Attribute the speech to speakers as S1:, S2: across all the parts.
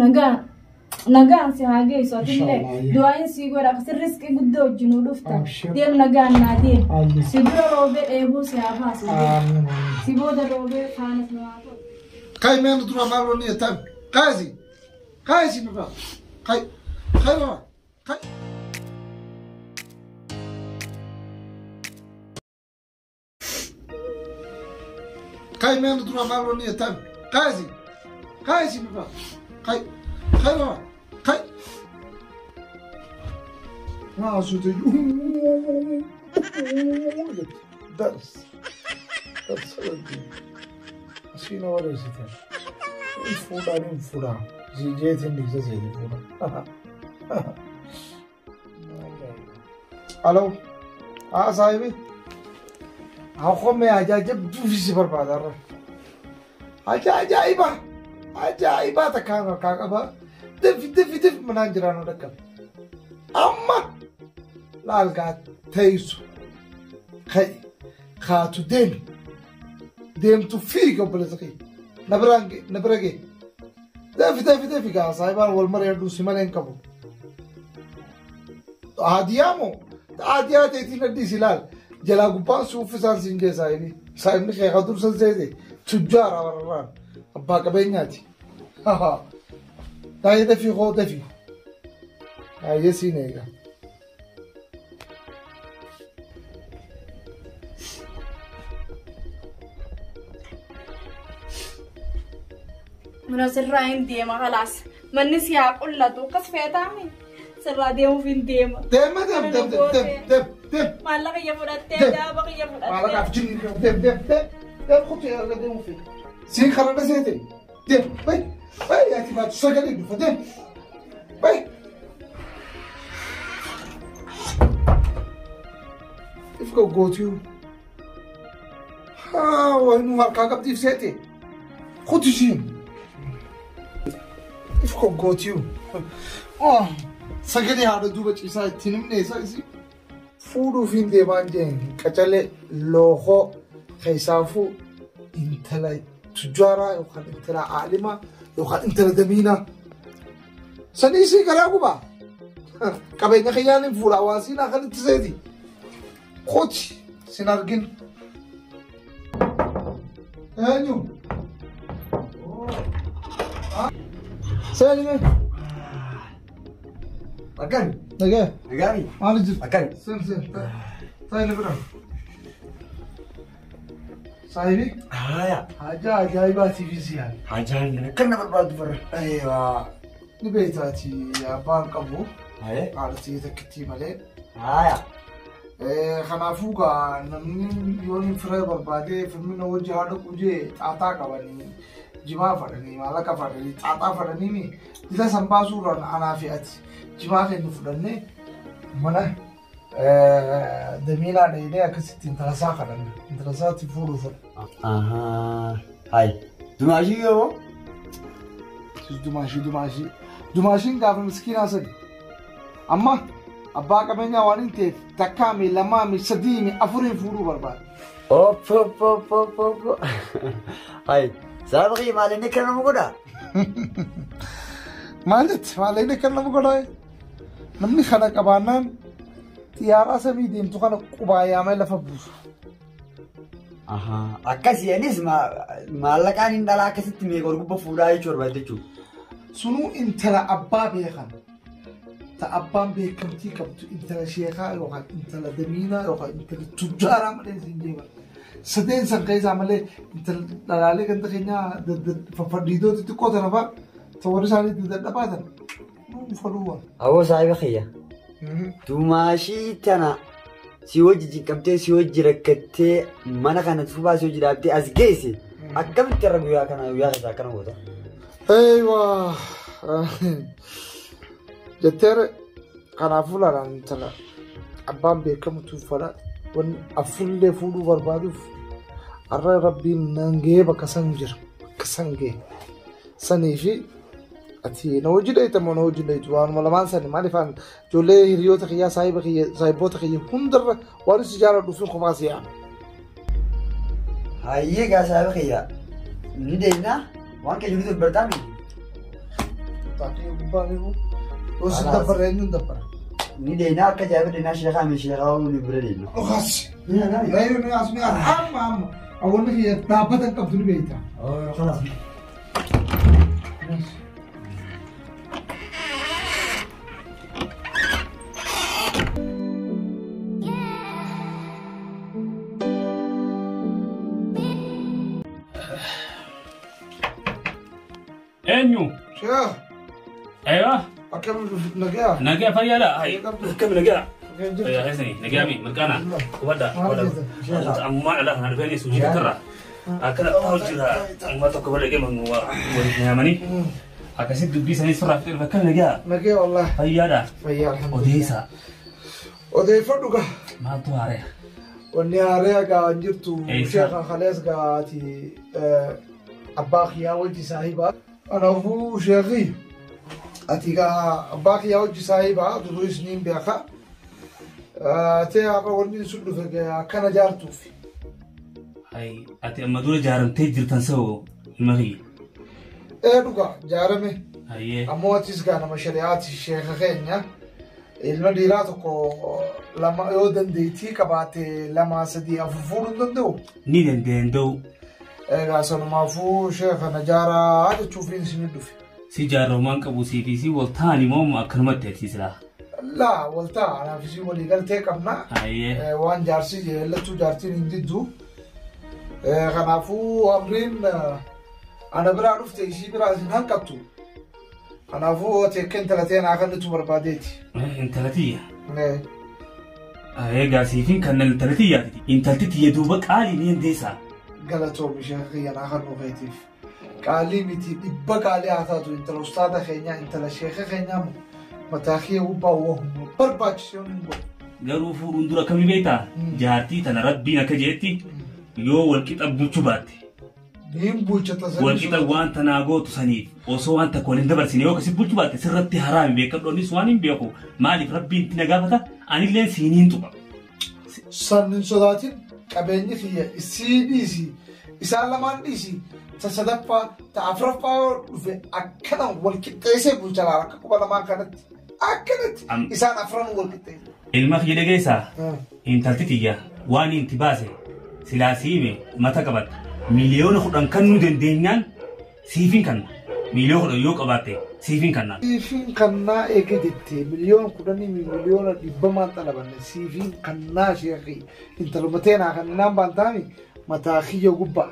S1: Nagaan nagaan si haa geessu atillee
S2: Inshallah,
S1: du'aayin sii godha akkasi riskii guddoo wajjin nu dhufta.
S2: Abshir.
S1: Deem nagaan naa deem.
S2: Ayye.
S1: Si dura roobee dheebuu si haa baasu.
S2: Amiin amiin.
S1: Si booda roobee faanas nu haa tolu.
S2: Kai meen dura maal wanni jettan? Kaasi! Kaasi nurraa! Kai! Kai nurraa! Kai! Kai meen dura maal wanni jettan? Kaasi! Kaasi nurraa! Kai! Kai nurraa! Kai! Naasute Dars. Dars. Asiin wareessite. Fuudhaan hin fuudhaa. Jeetiin dhiisa seeti fuudha. Alo. Haa saahibi. Haa koomee ajaa'ibduufi si barbaada irra. Ajaa'iba! Ajaa'ibaa takkaan harkaa qaba. Defi defi defi manaan jiraan dhaqqabe. Amma laal gaa teessu. Ka'i. Kaatu deemi. Deemtu fiigi obboleessa kiyya. Na biraan gee na bira gee. Defi defi defi gaa saahibaan wal mari'adhu si malee hin qabu. Haadiyaa moo? Haadiyaa ta'eetiin addiis ilaal. Jalaa gubbaan si uffisaan siin jee saahibi. Saahibni kee ka dursan seete tujjaara warraan abbaa qabeenyaati. Taa'ee dafii koo dafii. Baay'ee siin eega.
S1: Mana sirraa hin deema kalaas. Manni si haa qullatu akkas feetaami. Sirraa deemuuf hin deema.
S2: Deema deem deem deem deem deem deem.
S1: Maallaqa kiyya fudhattee
S2: Deem.
S1: daaba kiyya fudhattee.
S2: Maallaqaaf jinni deem deem deem deem kutu erga deemuu fi. Siin karaa seete deem bay bay ati baatu sagalee dhufa deem bay. If goggootiyu. Haa waynu harkaa qabdiif seete. Kutu ishiin. If goggootiyu. Sagalee haadha duuba ciisaa ittiin himne isa isii. Fuudhuuf hin deemaan jeen qacalee lookoo keessaafuu intala tujjaaraa yookaan intala aalimaa yookaan intala damiinaa. Sanii isii garaa gubaa. Qabeenya kiyyaan hin fuudha waan siinaa kan itti seeti. Kooti sin argin. Eenyu? Seeni mee?
S3: Akkami?
S2: Nagee.
S3: Nagaami?
S2: Maali jirtu?
S3: Akkami?
S2: Sen sen. Taa'ii bira. Saahibi.
S3: Haaya.
S2: Haajaa ajaa'ibaatiif si yaala.
S3: Hajaan kan na barbaadu barra.
S2: Eeyyaa. Ni beektaati abbaan qabu.
S3: Haye.
S2: Haadha takkittii malee.
S3: Haaya.
S2: Kanaafuu gaa namni yoo inni fira barbaadee firmina hojii haadha qujee xaaxaa qabanii jimaa fadhanii maallaqa fadhanii xaaxaa fadhanii dila san baasuurraan anaa fi ati jimaa keenya fudhannee mana damiinaa dheedee akkasitti intala isaa kadhanna intala isaatti fuudhuu fedha.
S3: Ahaa. Hayi. Dumaashii yoo?
S2: Dumaashii dumaashii dumaashiin gaafa miskiinaa sadi amma abbaa qabeenyaa waan hin ta'eef takkaami lamaami sadiimi afuriin fuudhuu barbaada.
S3: Op op op op op. Hayi. Sababa kiyya maal inni kan nama godhaa?
S2: Maal jetti maal inni kan nama godhaa? Namni kana qabaannaan xiyyaaraa samii deemtu kana qubaa yaamee lafa buusa.
S3: Ahaa. Akkasii anis maallaqaan hin dhalaa akkasitti meeqa ol gubbaa fuudhaa jechuu barbaadde jechuudha.
S2: Sunuu intala abbaa beekan. Ta abbaan beekamtii qabdu intala sheekaa yookaan intala damiinaa yookaan intala tujjaaraa malee siin jeeman. Sadeen san keessaa malee intala dhalaalee ganda keenyaa faffadhiidoo xixiqqoo tana fa'a ta warri isaanii dadhabaa tana. Nuun fadhuu.
S3: Awoo saahiba kiyya. Dumaashii tana si wajji cinqamtee si wajji rakkattee mana kana tufaa si wajji dhaabdee as geesse akkamitti irra guyyaa kana guyyaa keessaa akkana goota?
S2: Eeywaa. Jetteere kanaafuu laalaan intala abbaan beekamutu fadha wanni afurillee fuudhuu barbaaduuf har'a rabbiin nan gahee bakka san jira bakka san gahe sanii fi ati na hojii dheeyta moo na hojii dheeytu waanuma lamaan sani maaliif an ijoollee hiriyoota kiyyaa saahiba kiyya saahiboota kiyya hundarra waan si jaaladhuuf hin kophaa si yaama.
S3: Hayyee gaa saahiba kiyya ni deemnaa waan keenya nuti bartaami.
S2: Mataa kiyya gubbaa beeku. Yoo si dabbara eenyuun dabbara?
S3: Ni deena akka ajaa'iba deena sheekaa mi sheekaa ni bira deena.
S2: Dhugaas. Ni as ni as amma amma. Awwanni kiyya dhaabbata hin qabdu ni beekta.
S3: Khalas.
S4: Eenyu?
S2: Sheekh.
S4: Aywa.
S2: Akkam nagaa?
S4: Nagaa fayyaadha. Akkam nagaa? Haisani nagaa mi mirqaana. Hubadha. Ammaa dhala kana dhufanii suujii irra. Akkana ta'u jira. Amma tokko bala gama waliin nyaamanii. Akkasitti dubbii sanii sirraa fixee akkam nagaa?
S2: Nagaa wallahi.
S4: Fayyaadha.
S2: Fayyaa alhamdulillah.
S4: Odeessa.
S2: Odeeffadhu gaa.
S4: Maaltu haaree?
S2: Wanni haaree gaa hin jirtu. Sheekha khalees gaati abbaa kiyyaa wajji saahibaa. Kanaafuu sheekhi ati gaa abbaa kiyyaa wajji saahibaa duruu isiniin beeka. Ta'e har'a wanni sun dhufe akkana jaartuuf.
S4: Ati amma dura jaaramtee jirtan sa'oo ilma kiyya.
S2: Ee dhugaa jaarame. Ammoo atis gaa nama shari'aati sheekha keenya. Ilma dhiiraa tokko lama yoo dandeettii qabaate 2 3 4 fuudhuu hin danda'u.
S4: Ni danda'u.
S2: Egaa sanumaafuu sheekha na jaaraa jechuuf isin dhufe.
S4: Si jaarrummaan qabu sii fi si wal ta'an immoo akkanumatti ati silaa.
S2: Laa wal ta'a anaaf si walii galtee qabna. Waan jaarsi jeellachuu jaartiin hin diddu. Kanaafuu amriin ana biraa dhufte ishii biraa isin hanqattu. Kanaafuu ati akka intala ta'e naa kennitu barbaadeeti.
S4: Intala tiyya. Egaa siifiin kan intala tiyyaati. Intalti tiyya duuba qaalii ni dandeessaa.
S2: Galatoomi sheekha kiyya naa kennuu keetiif. Qaalii miti dhibba qaalii haa taatu intala ustaada keenyaa intala sheekha keenyaa mataa kiyya gubbaa wahuma barbaachisee hin godhu.
S4: Garuu fuudhuun dura akkamii beektaa? Jaartii tana rabbiin akka jeetti yoo walqixa bulchuu baatte.
S2: Niin bulchata sanii.
S4: Walqixa waan tanaa gootu saniif osoo waan takka waliin dabarsine yoo akkasii bulchuu baatte sirratti haraami beekadhu innis waan hin beeku maaliif rabbiin itti na gaafata anilleen siiniin tuqa.
S2: San hin sodaatin qabeenyi kiyya isii dhiisi isaan lamaan dhiisi ta sadaffaa ta afuraffaa yoo dhufe akkana wal qixxeessee bulcha laala akka quba lamaan kanatti akkanatti isaan afran wal qixxeesse.
S4: Ilma kiyya dhageessaa intalti tiyya waan inti baase silaa siime mata qabatta. 10,000,000 kan nu dandeenyaan siifin kanna. 10,000,000 yoo qabaatte siifin kanna.
S2: Siifin kannaa eege jettee 10,000,000 100,000,000 maal xalabanne siifin kannaa sheekhi intaluma teenaa kan naan baantaami mataa kiyya gubbaa.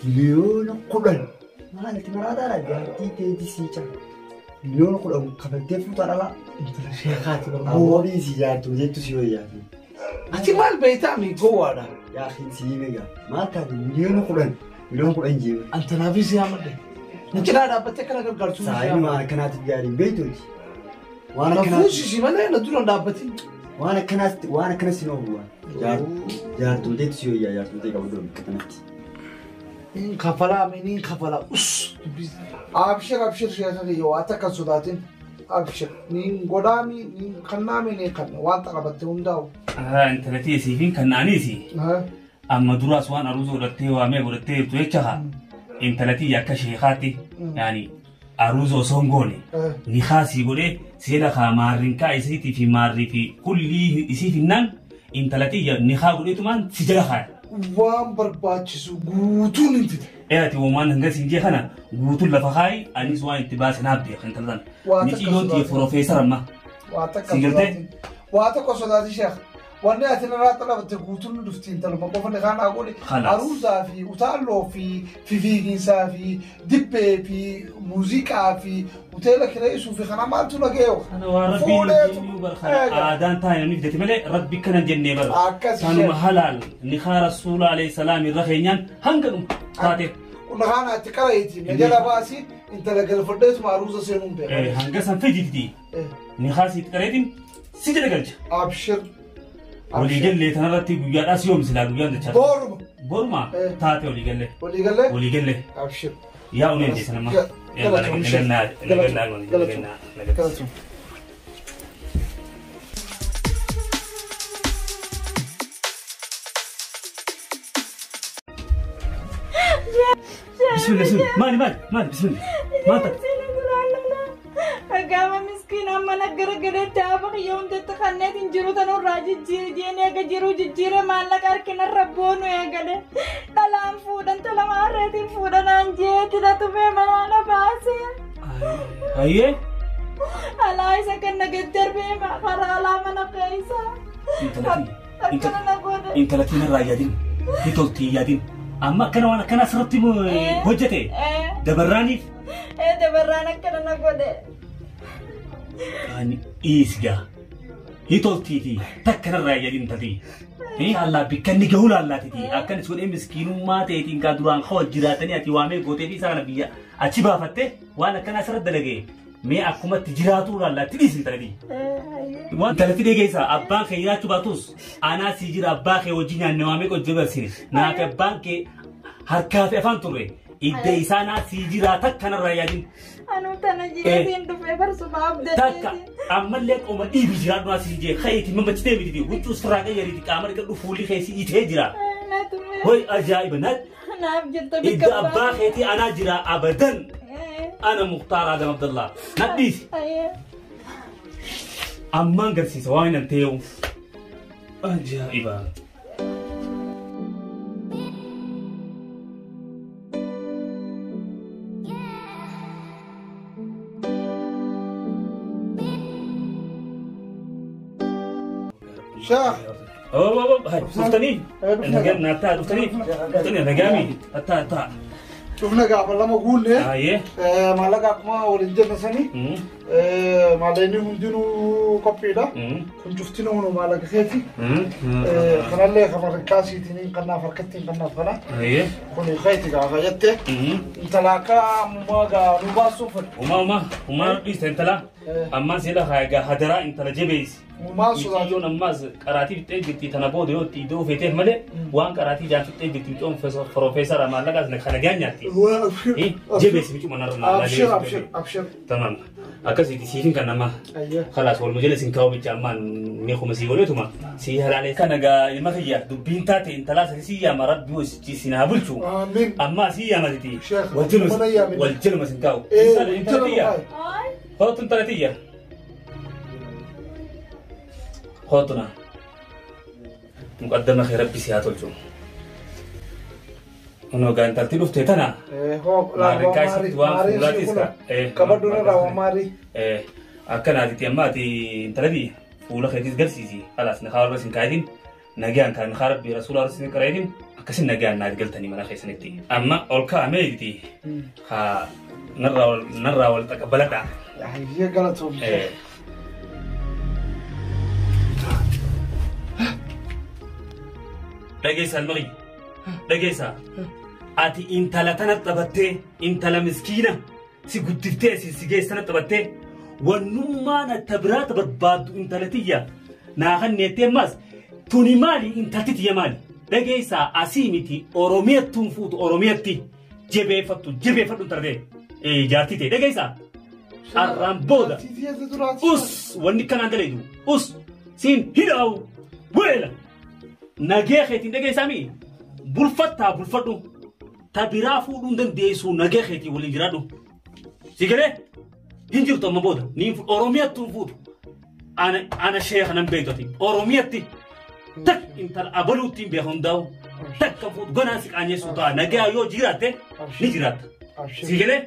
S3: 10,000,000 maal itti maraataadha jaartii teetii sii cala. 10,000,000 kafattee fuutaa dhala.
S2: Intala sheekaati barbaadu.
S3: Awwabii si jaartu jettu si wayyaati.
S2: Ati maal beektaa mi gowwaadha?
S3: Yaa si beeka. Maal taate 10,000,000 10,000,000 jeewe.
S2: Antanaafis yaa madde. Na cinaa dhaabbattee akkana gargaartu.
S3: Saayii waan akkanaatiif gaariin beektuuti. Waan
S2: Na
S3: akkanaatiif.
S2: fuusisi malee na dura dhaabbatiin.
S3: Waan akkanaatti waan akkanas si noofu waan. Jaartu jettu si wayyaa jaartu ta'e qabdu kanatti.
S2: Niin kafalaa mi niin kafalaa us. Abshir abshir sheekha kiyya waa takka hin sodaatin. Abshir niin godhaami niin kannaami niin kanna waan xalabatte hundaa'u.
S4: Intala tiyya siifiin kannaaniisi. Amma duraas waan aruusa godhattee waamee godhattee jirtu jecha haa. Intala tiyya akka sheekaatti yaani aruusa osoo hin goone ni kaasii godhee seera kaa maarrinkaa isiitii fi maarrii fi kullii isii finnaan intala tiyya ni kaa godheetumaan si jala kaaya.
S2: Waan barbaachisu guutuun hin fide.
S4: Ati waan hanga siin jee kana guutuun lafa kaayi anis waan itti baase naaf beeka intala tana.
S2: Waa
S4: Ni
S2: takka
S4: xiyyoon tiyya
S2: sodaatin.
S4: profeesar amma.
S2: Waa takka
S4: Si galtee?
S2: sodaatin. Waa tokko sodaatin sheekh. Wanni ati narraa xalabatte guutuun ni dhufti intaluma qofa ni kaan haa godhe.
S4: Khalaas.
S2: Aruusaa fi utaalloo fi fifiiginsaa fi dibbee fi muuziqaa fi hoteela kireessuu fi kana maaltu na ga'e?
S4: Kana waan rabbiin
S2: Fuudheetu.
S4: jennuu bar kana aadaan taa'e namni fidate malee rabbi kana hin jennee bar.
S2: Akkas
S4: Kanuma
S2: ishee.
S4: halaal ni kaa rasuula alayhi salaam irra keenyaan hanga dhumu taate.
S2: Kun kaan ati qarayeeti na jala baasii intala galfadheetuma aruusa seenuun beekama.
S4: Hanga san fiditi. Ni kaa siit qareetiin si jala galcha.
S2: Abshir.
S4: Walii gallee tanarratti guyyaadhaas yoom silaa guyyaan dachaa.
S2: Boruma.
S4: Boruma taate walii gallee.
S2: Walii gallee?
S4: Walii gallee.
S2: Abshir.
S4: Yaa uumeen jecha nama.
S2: Galatoom.
S4: Galatoom.
S2: Galatoom.
S4: Bismillah bismillah. Maali maali maali bismillah. Maal taate?
S1: Gaafa miskiina mana garagalee dhaaba kiyya hundatti kanneen hin jiru tanurraa jijjiire jeenee aga jiru jijjiire maallaqa harkinarra boonu eegale dhalaan fuudhan talama harreetiin fuudhanaan jeetti na tumee manaana baase.
S4: Hayyee.
S1: Alaa isa kan na gad darbee karaa alaa mana keessa. Akkana na godhe.
S4: Intalattiin irraa yaadin. Ni tolti yaadin. Amma akkana waan akkana asirratti hojjete. Dabarraaniif.
S1: Dabarraan akkana na godhe.
S4: Ani dhiisgaa. Ni toltiiti. Takka narraa yaadin tatii. Allaa bikkanni gahuu laallaatiti. Akkanis godhee miskiinummaa ta'eetiin kaa duraan koo jiraatanii ati waamee gootee fi isa kana biyya achi baafatte waan akkana asirratti dalagee mee akkumatti jiraatu laallaatti dhiisin tatii. Waan talatti dhegeessa abbaan kee jiraachuu baatus anaa sii jira abbaa kee wajjin nyaanne waamee qojjoo barsine naaf abbaan kee harkaa fi afaan turre idda isaa naa sii jira takka narraa yaadin.
S1: Anuu tana jireetiin dhufee barsuma abdatee.
S4: Takka ammallee qoma dhiibi jiraadhu asii jee ka'iiti mammachitee miti huccuu sirraa qayyariiti qaama dhiqadhu fuulli keessi itee jira. Hoy ajaa'iba na.
S1: Naaf jirta
S4: Idda abbaa keetii anaa jira abadan. Ana Muktaar Adam Abdallah. Na dhiisi. Ammaan garsiisa waan hin ta'eewu. Ajaa'iba.
S2: Sheekh.
S4: Oh, hai, dhuftanii? Nagaan naattaa dhuftanii? Dhuftanii nagaami? Attaa attaa.
S2: Dhufna gaafa lama guunne.
S4: Hayyee.
S2: Maallaqa akkuma waliin jenne sanii. Maallaqni hundinuu qophiidha. Kun cuftinuu hunu maallaqa keeti. Kanallee kan harkaasiitiin kannaaf harkattiin kannaaf kana.
S4: Hayyee.
S2: Kun keeti gaafa jette. Intala akka ammumaa gaa nu baasuun fedhu.
S4: Uma uma uma dhiista intala. Ammaan seela gaa hadaraa intala jabeessi.
S2: Uumaan sodaatu.
S4: Mucayyoon ammaas qaraatii fixxee jirti tana booda yoo itti iddoo feeteef malee waan qaraatii jaan fixxee jirti mucayyoon profeesara maallaqaas kana gaan nyaatti. Jabeessi micuma narra
S2: Abshir abshir abshir.
S4: Tamam. Akkasitti siifin kan nama.
S2: Ayyee.
S4: Khalaas waluma jala sin kaa'u bicha ammaan ni kuma sii godhetuma sii halaalee. Kana gaa ilma kiyya dubbiin taate intalaa sadi sii yaama rabbi sin haa bulchu.
S2: Amiin.
S4: Ammaa sii yaamatiti.
S2: Sheekh,
S4: Wal
S2: mana yaamin.
S4: jaluma sin kaa'u.
S2: Intala
S4: Intala tiyya. Kootu intala tiyya. Kootuna. Muqaddama kee rabbi si haa tolchu. Kunoo gaa intalti dhufte tana. Maarrikaa isitti waan fuulaatis ka.
S2: Kabadduun irraa waan maarii.
S4: Akkanaatitti amma ati intala biyya fuula keetis garsiisi. Khalaas na kaawwa sin kaayitin nagaan kan haa rabbi rasuula sin qaraayitin akkasin nagaan naati galtanii mana keessanitti. Amma ol kaa'amee jiti haa narraa wal taqabbaladha.
S2: Hayyee galatoom.
S4: Dhageessa almaqii. Dhageessa. Ati intala tana taphattee intala miskiina si guddiftee si geessana taphattee wannummaan atta biraata barbaaddu intala tiyya naa kanneettee ammas tuni maali intalti tiyya maali dhageessaa asii miti oromiyattuun fuutu oromiyatti jabeeffattu jabeeffadhu intala ta'e jaartii ta'e dhageessaa arraan booda us wanni kanaan daleedu us siin hidhaa'u weela nagee keetiin dhageessaa mi bulfattaa bulfadhu ta biraa fuudhuun dandeessu nagee keetiin waliin jiraadhu si galee hin jirtu amma booda niin oromiyattuun fuutu ana sheekha nan beektu ati oromiyatti tak intala abaluuttiin beeka hundaa'u takka fuutu ganaan si qaanyeessu ta'a nagaa yoo jiraatte ni jiraatta si galee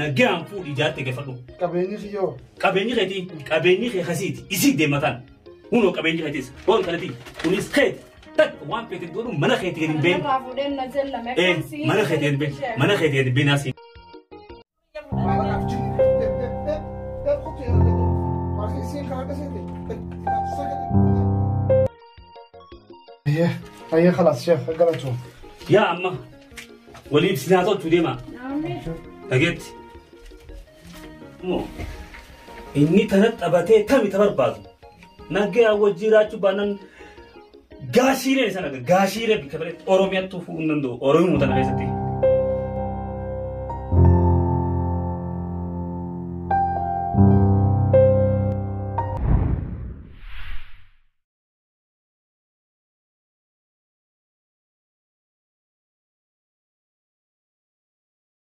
S4: nagaan fuudhi ijaarte geeffadhu.
S2: Qabeenyi kiyyoo.
S4: Qabeenyi keetii qabeenyi kee kasiiti isii deematan hunoo qabeenyi keetiis waan kanati kunis keeti tak waan feete godhu mana keetii gadi hin beenu. Mana keetii gadi hin beenu mana keetii gadi hin beenu asii.
S2: هيا خلاص شيخ قرأتهم
S4: يا عمه وليد سناتو ديما dhageetti. Inni tana taphatee tami ta barbaadu. Nagaa wajjin jiraachuu baannaan gaashiilee sana gaashiilee bikka biratti Oromiyaatti fuudhuu hin danda'u. Oromoo tana keessatti.